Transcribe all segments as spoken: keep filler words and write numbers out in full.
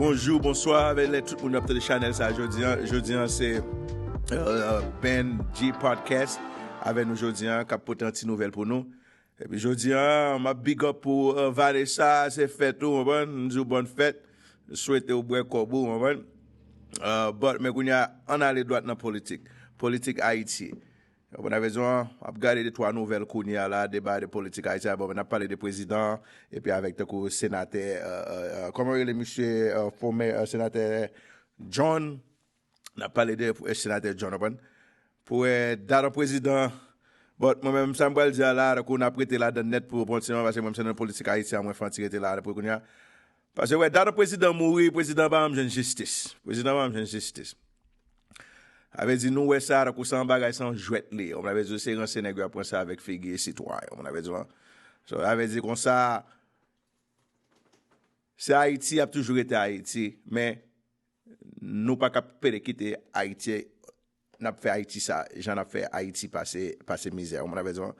Bonjou, bonswa, avè lè tout moun ap tande chanèl sa jodi an. Jodi an se euh, Ben G Podcast avè nou jodi an k ap pote yon ti nouvèl pou nou. Epi jodi an, m ap big up pou euh, Vanessa, se fèt ou, konprann? M di w bòn fèt, m swete w bwè kòb ou, konprann? Euh, but, men kounye a, ann ale dwat nan politik. Politik Ayiti. Bon, nan rezon an, ap gade de twa nouvèl kounye a la, deba de politik Ayiti a, bon, n ap pale de prezidan, epi avèk tankou senatè, euh, euh, euh, kòman rele misye, euh, fòmè, euh, senatè John, n ap pale de euh, senatè John, konprann? Pou euh, dat an prezidan, bon, mwen menm, sa m pral di a la, tankou n ap rete ladan nèt pou yon ti moman, paske mwen, se nan politik Ayiti a, mwen fè yon ti rete la, pou kounye a. Paske, wè, dat an prezidan mouri, prezidan pa janm jwenn jistis. Prezidan pa janm jwenn jistis. Sa vle di nou wè sa tankou se yon bagay, se yon jwèt li ye. Sa vle di se ranse nèg yo ap ranse avèk figi sitwayen. Sa vle di, so, sa vle di konsa, se Ayiti, ap toujou rete Ayiti, men nou pa ka pede kite Ayiti, n ap fè Ayiti sa, jan n ap fè Ayiti pase, pase mizè. Sa vle di,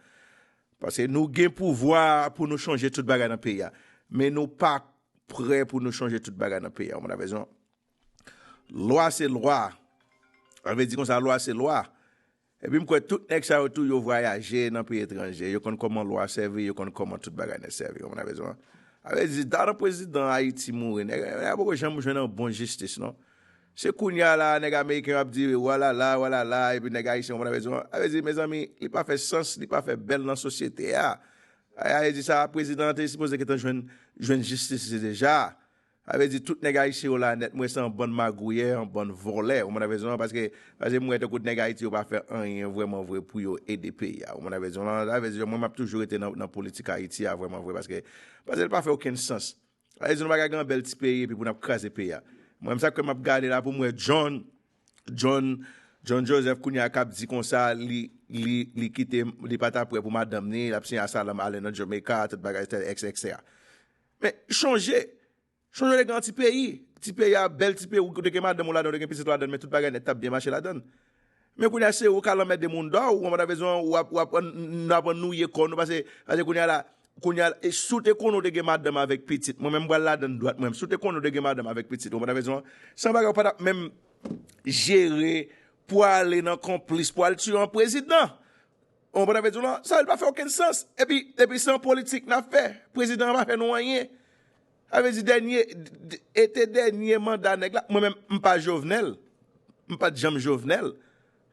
paske nou gen pouvwa pou nou chanje tout bagay nan peyi a, men nou pa prè pou nou chanje tout bagay nan peyi a. Sa vle di, lwa se lwa. Sa vle di konsa, lwa se lwa. Epi m kwè tout nèg sa yo tou, yo vwayaje nan peyi etranje. Yo konn kòman lwa sèvi, yo konn kòman tout bagay nèt sèvi. Ou konprann sa m vle di? Sa vle di, dat an prezidan Ayiti mouri, nèg, nèg la poko janm jwenn yon bon jistis, non. Se kounye a la, nèg ameriken yo ap di, walala, walala, epi nèg ayisyen, ou konprann sa m vle di? Sa vle di, mezanmi, li pa fè sans, li pa fè bèl nan sosyete a. Sa vle di, sa prezidan an te sipoze gentan jwenn, jwenn jistis li deja. Sa vle di tout nèg ayisyen yo la nèt, mwen se yon bann magouyè, yon bann vòlè. Ou konprann sa m vle di? Paske, paske mwen tankou nèg Ayiti yo pa fè anyen vrèman vre pou yo ede peyi a. Ou konprann sa m vle di? Sa vle di mwen m ap toujou rete nan, nan politik Ayiti a vrèman vre paske, paske l pa fè okenn sans. Sa vle di nou pa ka gen yon bèl ti peyi epi pou n ap kraze peyi a. Mwen menm sa k fè m ap gade la pou m wè John, John, John Joseph kounye a k ap di konsa li, li, li kite, li pa ta prè pou madanm ni, l ap siyen asalanm ale nan Jamaica, tout bagay, et cetera. Men chonje, Chonje w te gen yon ti peyi. Ti peyi a, bèl ti peyi, ou te gen madanm ou ladan, ou te gen pitit ou ladan, men tout bagay nèt t ap byen mache ladan. Men kounye a, se ou k al anmède moun dò, ou konprann sa m vle di, w ap, w ap, n ap annwiye kò nou, paske, paske kounye a la, kounye a, e si w te konnen w te gen madanm avèk pitit, mwen menm m pral ladan dwat mwen, si w te konnen w te gen madanm avèk pitit, ou konprann sa m vle di, se yon bagay ou pa t ap menm jere pou ale nan konplis, pou al tiye yon prezidan. Ou konprann sa m vle di w lan? Sa vle pa fè okenn sans. Epi, epi se yon politik n ap fè. Prezidan an pa fè nou anyen. Sa vle di dènye, ete dènye manda nèg la. Mwen menm, m pa Jovenel. M pa t janm Jovenel.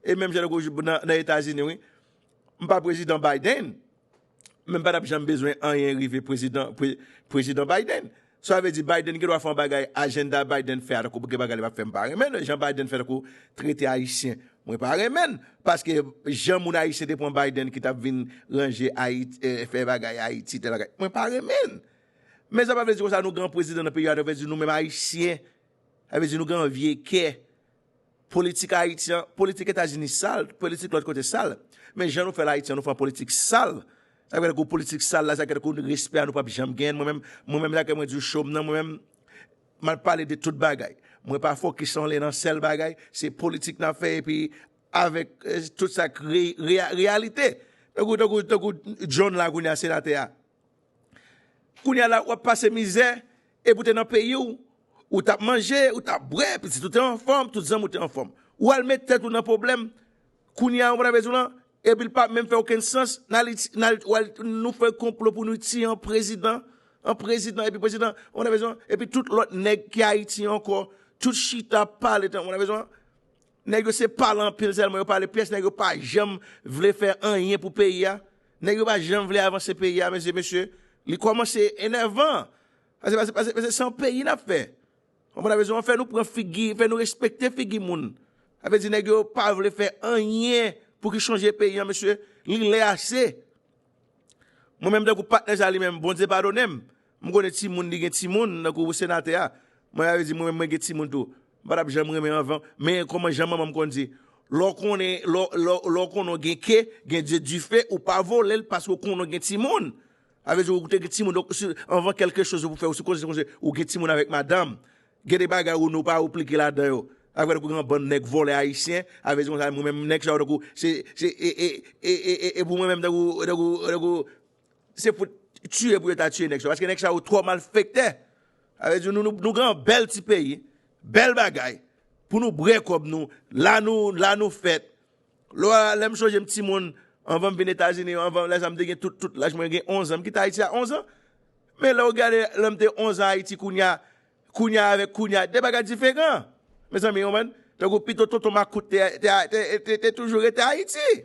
E menm jan tankou nan, nan Etazini, wi. M pa prezidan Biden. Men m pa t ap janm bezwen anyen rive prezidan, pre, prezidan Biden. Sa vle di Biden gen dwa fè yon bagay, ajanda Biden fè a, tankou gen bagay li p ap fè, m pa renmen l. Jan Biden fè tankou trete ayisyen, mwen pa renmen l. Paske jan moun ayisyen te pran Biden ki t ap vin ranje Ayiti, eh, fè bagay Ayiti, tèl bagay, mwen pa renmen l. Men sa pa vle di konsa nou gen yon prezidan nan peyi a, sa vle di nou menm ayisyen, sa vle di nou gen yon vye kè. Politik Ayiti an, politik Etazini sal, politik lòt kote sal. Men jan nou fè l Ayiti an, nou fè yon politik sal. Sa vle di politik sal la, sa vle di respè a nou p ap janm genyen l. Mwen menm, mwen menm, sa ke mwen di w cho m nan, mwen menm, m al pale de tout bagay. Mwen pa fokis anlè nan sèl bagay, se politik n ap fè epi avèk eh, tout sa k re, re, reyalite. Tankou, tankou, tankou John la kounye a, senatè a. Kounye a la, w ap pase mizè, epi w te nan peyi w, ou t ap manje, ou t ap bwè, pitit ou te anfòm, tout zanmi w te anfòm. Ou al met tèt ou nan pwoblèm, kounye a, ou konprann sa m vle di w lan, epi l pa menm fè okenn sans, n al, n al, w al, nou fè konplo pou nou tiye yon prezidan, yon prezidan, epi prezidan, ou konprann sa m vle di w lan, epi tout lòt nèg ki Ayiti ankò, tout chita ap pale, tan, ou konprann sa m vle di w lan, Nèg yo se pale anpil sèlman, yo pale pyès, nèg yo pa janm vle fè anyen pou peyi a. Nèg yo pa janm vle avanse peyi a, mesye, mesye. Li kòmanse enèvan. Paske, paske, paske, paske se yon peyi n ap fè. Konprann sa m vle di w, fè nou pran figi, fè nou respekte figi moun. Sa vle di nèg yo pa vle fè anyen pou ki chanje peyi a, mesye. Li lè ase. Mwen menm tankou patnè sa li menm, Bondye padone m. M konnen timoun, li gen timoun, tankou senatè a. Mwen, sa vle di, mwen menm, mwen gen timoun tou. M pa t ap janm renmen anvan. Men kòman jan manman m konn di, lè w konnen, lè w, lè w, lè w konnen w gen ke, gen dye dife, ou pa vole l paske w konnen w gen timoun. Sa vle di, ou te gen timoun, donk, si, anvan kèlke choz ou pou fè, ou si konn, si konn, ou gen timoun avèk madanm. Gen de bagay ou nou pa aplike ladan yo. Sa vle di, ou gen yon bann nèg vòlè ayisyen, sa vle di konsa, mwen menm, nèg sa yo, tankou, se, se, e, e, e, e, e, e pou mwen menm, tankou, tankou, tankou, se fout tiye pou yo ta tiye nèg sa yo. Paske nèg sa yo twò malfektè. Sa vle di nou, nou, nou gen yon bèl ti peyi, bèl bagay, pou nou bwè kòb nou, la nou, la nou fèt. Lè, lè m sonje m timoun, anvan m vin Etazini, anvan lè sa m te gen tout, tout laj mwen, gen onz an, m kite Ayiti a onz an. Men lè w gade, lè m te onz an Ayiti, kounye a, kounye a avèk kounye a, de bagay diferan. Mezanmi, w konprann? Tankou pito tonton makout te, te, te, te, te toujou rete Ayiti.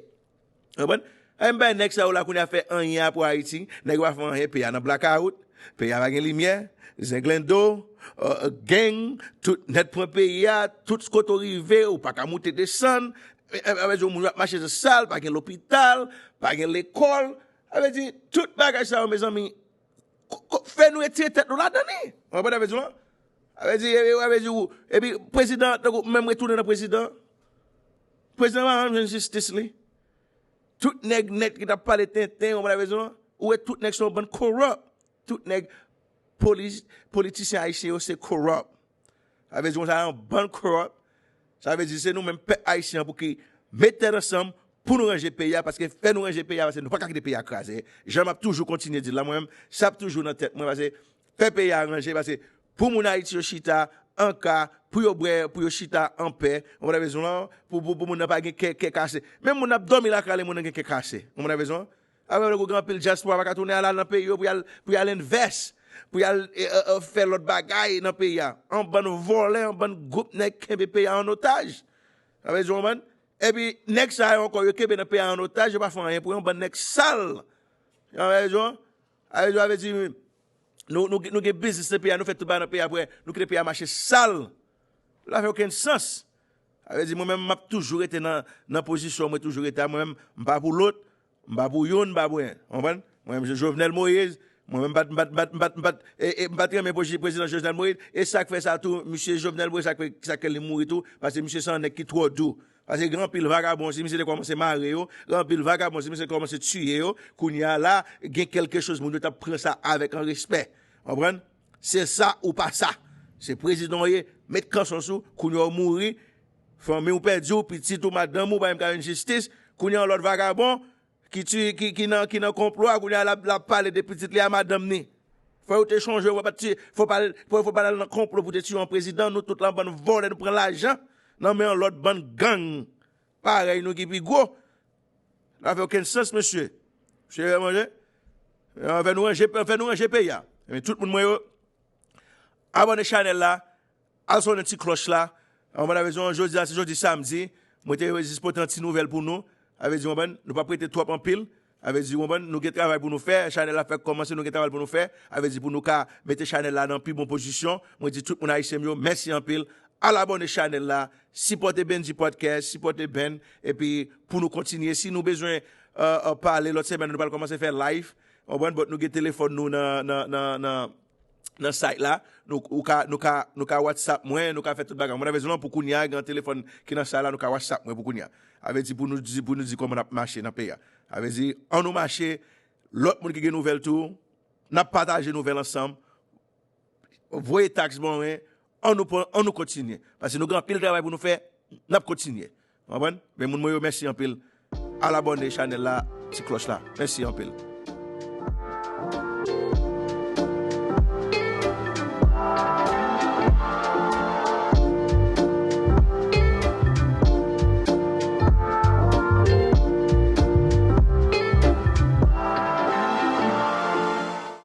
Konprann? Ay, m bay nèg sa yo la kounye a fè anyen a pou Ayiti. Nèg yo pa fè anyen, peyi a nan blakawout, peyi a pa gen limyè, zenglendo, euh, gang, tout nèt pran peyi a, tout kote w rive, ou pa ka moute desann. E, e, e, moun yo ap mache sal, pa gen lopital, pa gen lekòl. Sa vle di, tout bagay sa yo, mezanmi, ko- ko- fè nou retire tèt nou ladan li. Ou konprann sa m vle di w lan? Sa vle di, e, e, sa vle di, ou, epi prezidan, tankou menm retounen nan prezidan. Prezidan pa janm jwenn jistis li. Tout nèg nèt ki t ap pale tenten, ou konprann sa m vle di w lan? Ou wè tout nèg se yon bann corrupt. Tout nèg poli- politisyen ayisyen yo se corrupt. Sa vle di konsa, yon bann corrupt. Sa vle di se nou menm pèp ayisyen an pou ki met tèt ansanm pou nou ranje peyi a, paske fè nou ranje peyi a, paske nou pa ka kite peyi a kraze. Jan m ap toujou kontinye di l la, mwen menm, sa ap toujou nan tèt mwen, paske fè peyi a ranje, paske pou moun Ayiti yo chita an ka, pou yo bwè, pou yo chita an pè, ou konprann sa m vle di w lan, pou, pou, pou moun nan pa gen kè, kè kase. Menm moun ap dòmi lakay li, moun nan gen kè kase. Ou konprann sa m vle di w lan? Avè w gen anpil dyaspora pa ka tounen al, al nan peyi yo pou y al, pou y al envès, pou y al, e, e, e, fè lòt bagay nan peyi a. Yon bann vòlè, yon bann gwoup nèg kenbe peyi a an otaj. Sa vle di w konprann? Epi nèg sa yo ankò, yo kenbe nan peyi a an otaj, yo pa fè anyen pou yo, yon bann nèg sal. Sa vle di w, sa vle di w, sa vle di, nou, nou, nou gen biznis nan peyi a, nou fè tout bagay nan peyi a, apre, nou kite peyi a mache sal. Sa pa fè okenn sans. Sa vle di, mwen menm, m ap toujou rete nan, nan pozisyon mwen toujou rete a. Mwen menm, m pa pou lòt, m pa pou youn, m pa pou anyen. Ou konprann? Mwen menm, se Jovenel Moïse, mwen menm, m pa t, m pa t, m pa t, m pa t, m pa t, e, e, m pa t renmen preji- prezidan Jovenel Moïse. E sa k fè sa tou, misye Jovenel Moïse, sa k fè, sa k fè li mouri tou, paske misye se yon nèg ki twò dou. Paske gen anpil vagabon, si misye te kòmanse mare yo, gen anpil vagabon, si misye te kòmanse tiye yo, kounye a la, gen kèlke choz, moun yo t ap pran sa avèk an respè. Ou konprann? Se sa ou pa sa. Se prezidan w ye, met kanson sou, kounye a w mouri, fanmi w pèdi w, pitit ou, madanm ou, pa menm ka jwenn jistis, kounye a yon lòt vagabon ki ti, ki, ki nan, ki nan konplo a, kounye a l ap, l ap pale de pitit li a madanm ni. Fò yo te chonje, fò pa ti, fò pa, fò, fò pa al nan konplo pou te tiye yon prezidan, nou tout la bann vòlè, nou pran lajan nan men yon lòt bann gang parèy nou ki pi gwo. Sa pa fè okenn sans, mesye. Mesye, manje. Fè nou ranje, fè nou ranje peyi a. Men tout moun mwen yo, abòne chanèl la, al sonnen ti klòch la. Ou konprann sa m vle di w lan, jodi a, se jodi samdi. Mwen te jis pote yon ti nouvèl pou nou. Sa vle di, ou konprann, nou p ap rete twòp anpil. Sa vle di, ou konprann, nou gen travay pou nou fè. Chanèl la fèk kòmanse, nou gen travay pou nou fè. Sa vle di, pou nou ka mete chanèl la nan pi bon pozisyon. Mwen di tout moun ayisyen m yo, mèsi anpil. Al abòne chanèl la, sipòte Benji Podcast, sipòte Ben, epi pou nou kontinye. Si nou bezwen, euh, euh, pale, lòt semèn, nou pral kòmanse fè live. Ou konprann, but nou gen telefòn nou nan, nan, nan, nan, nan site la. Nou, ou ka, nou ka, nou ka WhatsApp mwen, nou ka fè tout bagay. Mwen, nan bezwen pou kounye a, gen telefòn ki nan site la, nou ka WhatsApp mwen pou kounye a. Sa vle di pou nou di, pou nou di kòman n ap mache nan peyi a. Sa vle di, ann nou mache, lòt moun ki gen nouvèl tou, n ap pataje nouvèl ansanm. Voye taks ban mwen, ann nou pran, ann nou kontinye. Paske nou gen anpil travay pou nou fè, n ap kontinye. Ou konprann? Men moun mwen yo, mèsi anpil. Al abòne chanèl la, ti klòch la. Mèsi anpil.